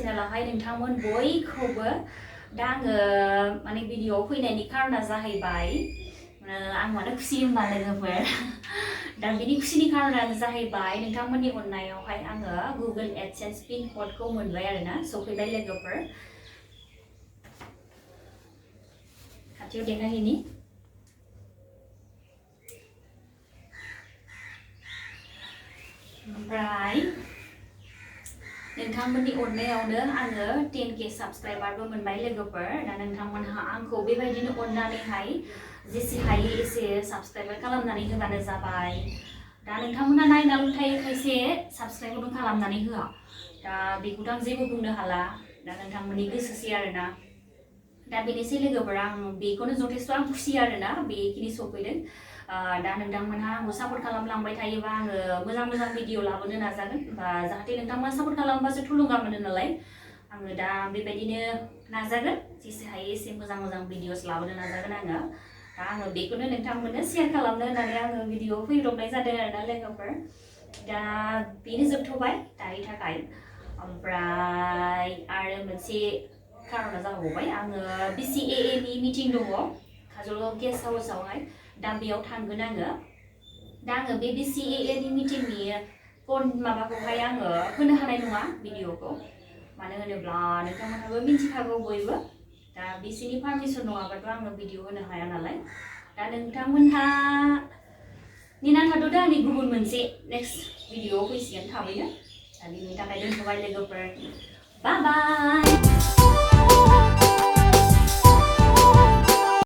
चेनेलावहाय नोंथांमोन बयखौबो दा आङो माने भिडिअ फैनायनि कारना जाहैबाय आं मानो खुसि होनबा लोगोफोर दा बिनि खुसिनि कारनानो जाहैबाय नोंथांमोननि अननायावहाय आङो गुगोल एडसेन्स पिन क'डखौ मोनबाय आरोना सफैबाय लोगोफोर खाथियाव देखायहैनि ओमफ्राय नोंथांमोननि अननायावनो आङो 10K साबस्क्राइबारबो मोनबाय लोगोफोर दा नोंथांमोनहा आंखौ बेबायदिनो अननानैहाय जेसे हायो एसे साबस्क्राइब खालामनानै होबानो जाबाय दा नोंथांमोनहा नायनानै थायो खायसे साबस्क्राइबबो खालामनानै होआ दा बेखौथ' आं जेबो बुंनो हाला दा नोंथांमोननि गोसोसै आरोना दा बेनोसै लोगोफोर आं बेखौनो जथेस्थ' आं खुसि आरोना बेखिनि सफैदों दा नोंथांमोनहा आंखौ सापर्ट खालामलांबाय थायोबा आङो मोजां मोजां भिडिअ लाबोनो नाजागोन बा जाहाथे नोंथांमोना सापर्ट खालामबासो थुलुंगा मोनो नालाय आङो दा बेबायदिनो नाजागोन जेसे हायो एसे मोजां मोजां भिडिअस लाबोनो नाजागोन आङो दा आङो बेखौनो नोंथांमोननो शेयार खालामनो होननानै आङो भिडिअ फैब्रबनाय जादों आरोना लोगोफोर दा बेनो जोबथ'बाय दानि थाखाय ओमफ्राय आरो मोनसे कारना जाबावबाय आङो BCAA नि मिटिं दङ काजलगाव गेस्ट हाउसआवहाय दा बेयाव थांगोन आङो दा आङो बे BCAA नि मिटिंनि माबाखौहाय आङो होनो हानाय नङा भिडिअखौ मानो होनोब्ला नोंथांमोनहाबो मिथिखागौ बयबो दा बिसिनि पारमिसन नङाबाथ' आङो भिडिअ होनो हाया नालाय दा नोंथांमोनहा नेनानै थाथ'दो आंनि गुबुन मोनसे नेक्स्ट भिडिअ फैसिगोन थाबैनो दा बेनि थाखाय दोनथ'बाय लोगोफोर बाय बाय